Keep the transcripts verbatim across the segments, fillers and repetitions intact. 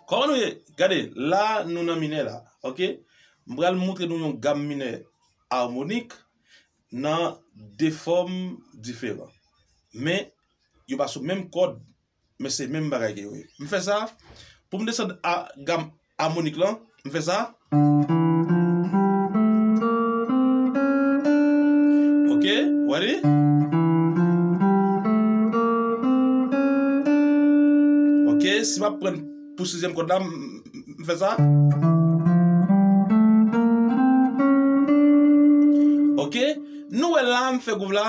Kòman nou ye? Gade, la, nou nan minè la, oke? M pral moutre nou yon gam minè amonik nan de fòm diferan. Men, yo pa sou menm kòd, men se menm bagay ke yo ye. M fè sa, pou m desann a gam amonik lan, m fè sa. Oke, wè li? Oke, si m ap pran pou sizyèm kòd la, m, m fè sa. Oke, nou wè la, m fè gwouv la.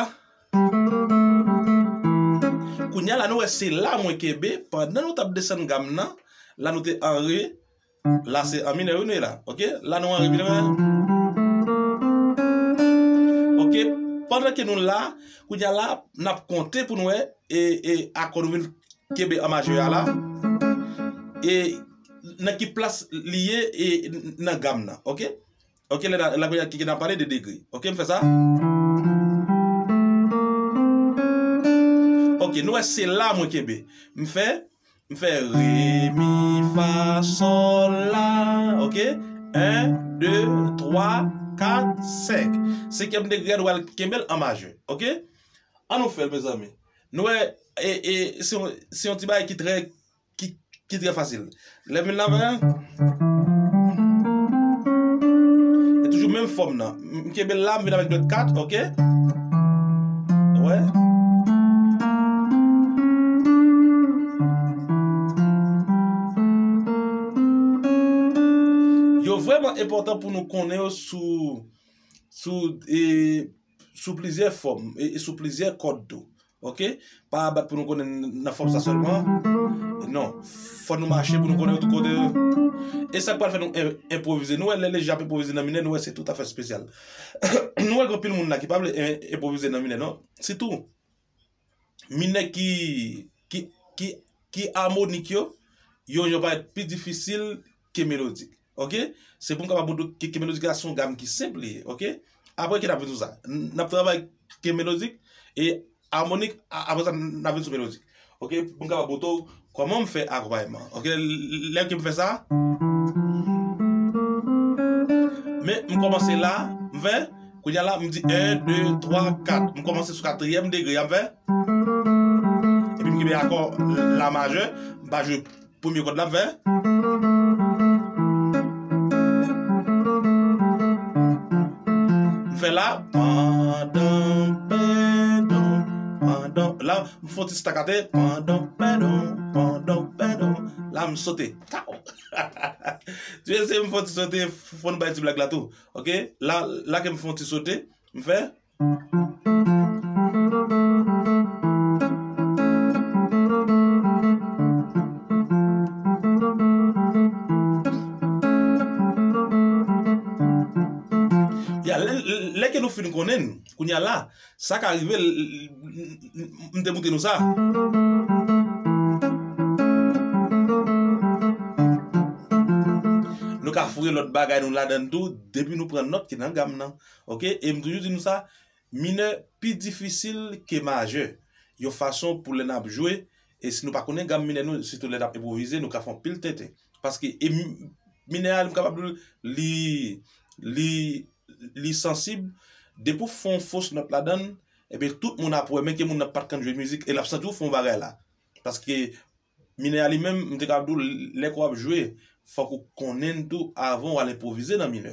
Kounye a la, nou wè se la mwen kenbe, pandan nou t ap desann gam nan, la nou te an re, la se an minè, wi, nou ye la, oke? La nou an re minè. Oke, pandan ke nou la, kounye a la, n ap konte pou nou wè, e, e akò nou vin kenbe an majè a la, e nan ki plas li ye, e nan gam nan, oke? Oke, lè la, la kounye a ki, ki n ap pale de degre. Oke, m fè sa. Oke, nou wè se la mwen kenbe. M fè, m fè re, mi, fa, sòl, la. Oke? En, de, twa, kat, senk. Senkyèm degre a, nou pral kenbe l an majè. Oke? An nou fè l, mezanmi. Nou wè, e, e, se yon, se yon ti bagay ki trè, ki, ki trè fasil. Lè m vin la, men, e toujou menm fòm nan. M, m kenbe l la, m vin avèk dwèt kat, oke? Wè. Yo vrèman enpòtan pou nou konnen yo sou, sou, e, sou plizyè fòm, e, e sou plizyè kòd tou. Oke? Pa bat pou nou konnen nan fòm sa sèlman. Non. Fò nou mache pou nou konnen tout kote yo. E sa k pral fè nou en-, enpwovize. Nou wè lè lejan ap enpwovize nan minè, nou wè se toutafè espesyal. Nou wè gen anpil moun la ki pa vle en-, enpwovize nan minè, non. Sitou, minè ki, ki, ki, ki amonik yo, yo, yo parèt pi difisil ke melodik. Oke? Se pou m kapab montre w ke, ke melodik la se yon gam ki senp li ye, oke? Apre ke n ap vin sou sa. N, n ap travay ke melodik e amonik, a, apre sa, n ap vin sou melodik. Oke? Pou m kapab montre w kòman m fè akonpayman. Oke? Lè ke m fè sa, men m kòmanse la, m fè, kounye a la, m di en, de, twa, kat. M kòmanse sou katriyèm degre a, m fè. Epi m kenbe akò la majè, m pa jwe premye kòd la, m fè. M fè la, pandan, pèdon, pandan. La, m fè yon ti stakate, pandan, pèdon, pandan, pèdon. La, m sote. Kaw! Ti mesye, m fè yon ti sote, fò n bay ti blag la tou. Oke? La, la ke m fè yon ti sote, m fè. Ya, lè, lè ke nou fin konnen, kounye a la, sa ka rive, l, l, m, m te montre nou sa. Nou ka foure lòt bagay nou ladann tou, depi nou pran nòt ki nan gam nan. Oke? E m toujou di nou sa, minè pi difisil ke majè. Yon fason pou lè n ap jwe, e si nou pa konnen gam minè nou, sitou lè n ap enpwovize, nou ka fè anpil tenten. Paske e mi-, minè a, m kapab di w, li, li, li sansib, depi w fè yon fos nòt ladann, ebyen, tout moun ap wè, menm ke moun nan pa t konn jwe mizik, e l ap santi w fè yon bagay la. Paske minè a li menm, m te kapab di w, lè ke w ap jwe, fòk ou konnen l tou avan w al enpwovize nan minè.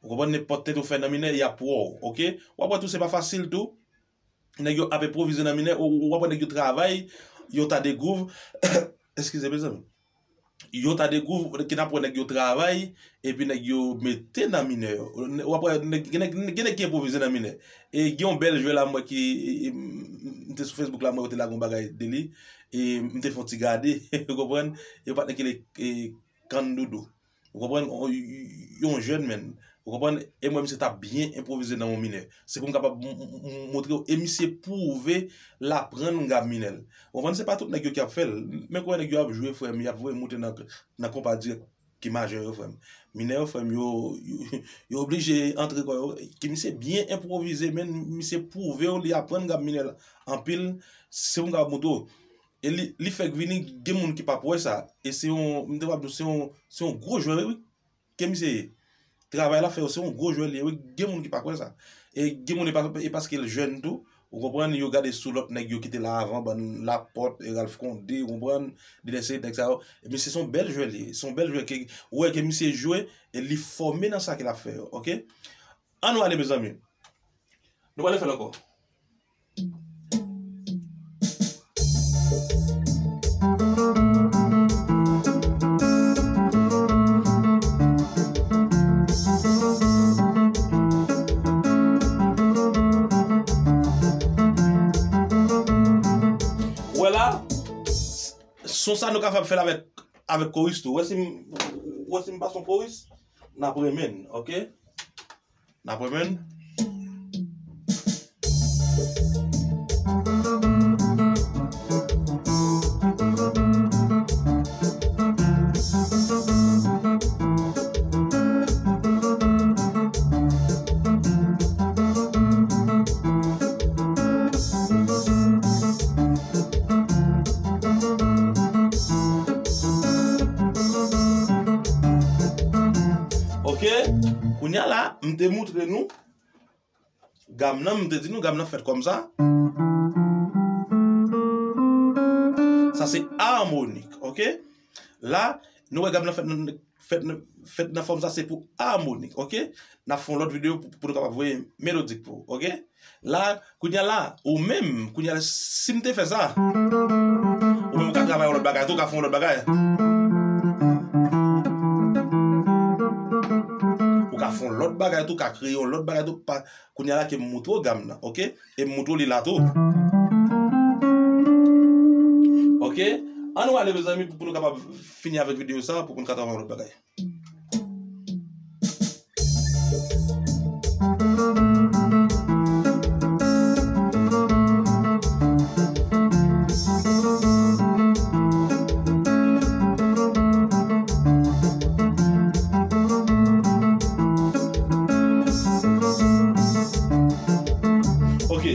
Ou konprann? Nenpòt tenten w fè nan minè, y ap wè w, oke? W ap wè tou, se pa fasil tou. Nèg yo ap enpwovize nan minè, ou, ou ap wè nèg yo travay, yon ta de gwouv, eskize, mezanmi. Yon ta de gwouv, ke n ap wè nèg yo travay, epi nèg yo mete nan minè yo. W ap wè, nèg, gen nèg, gen nèg ki enpwovize nan minè. E gen yon bèl jwè la, m wè ki, e, e, m, m te sou Facebook la, m wè yo te lage yon bagay de li, e m te fè yon ti gade, ou konprann? Yon patnè ki rele, e, Kandoudou. Ou konprann? Yon, yon jèn, menn. Ou konprann? E m wè misye t ap byen enpwovize nan yon minè. Se pou m kapab m, m, m, montre w. E misye pwouve l aprann gam minè l. Ou konprann? Se pa tout nèg yo ki ap fè l. Men konbyen nèg yo ap jwe, frè m, y ap voye moute nan, nan konpa dirèk ki majè yo, frè m. Minè yo, frè m, yo, yo, yo oblije antre kò yo. Ke misye byen enpwovize, menn, misye pwouve w li aprann gam minè l anpil. Se pou m kapab montre w. E li, li fèk vini, gen moun ki p ap wè sa. E se yon, m te p ap di w, se yon, se yon gwo jwè, wi. Ke misye ye. Travay l ap fè yo, se yon gwo jwè li ye, wi. Gen moun ki pa kwè sa. E gen moun, e pa, e paske l jèn tou, ou konprann, yo gade sou lòt nèg yo ki te la avan, bann Laporte, e Ralph Condé, ou konprann, de nèg se nèg sa yo. Men se, se yon bèl jwè li ye, se yon bèl jwè ke, ou wè ke misye jwe, e li fòme nan sa ke l ap fè yo, oke? Ann nou ale, mezanmi. Nou pral fè l ankò. Wè la, son sa nou kapab fè l avèk, avèk koris tou. Wè si m, wè si m pase yon koris, n ap renmen, oke? N ap renmen. Oke, kounye a la, m te moutre nou gam nan, m te di nou gam nan fèt kòm sa. Sa se amonik, oke? La, nou wè gam nan fèt nan, fèt nan, fèt nan fòm sa, se pou amonik, oke? N ap fè yon lòt videyo pou, pou nou kapab voye melodik pou ou, oke? La, kounye a la, ou menm, kounye a la, si m te fè sa, ou menm ou ka travay yon lòt bagay tou, ou ka fè yon lòt bagay. Ou ka fè yon lòt bagay tou, ou ka kreye yon lòt bagay tou, pa, kounye a la ke m moutre w gam nan, oke? E m moutre w li la tou. Oke? Ann nou ale, mezanmi, pou, pou nou kapab fini avèk videyo sa, pou, pou nou ka travay yon lòt bagay. Ok.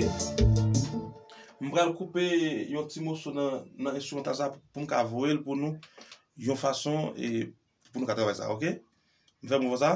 M pral koupe yon ti moso nan, nan enstrimantal sa pou, pou m ka voye l pou nou yon fason, e, pou nou ka travay sa, ok? M fè mouvman sa.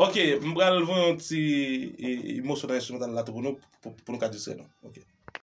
Ok, m pral voye yon ti, e, e, moso nan enstrimantal la tou pou nou, pou, pou nou ka distrè nou. Ok.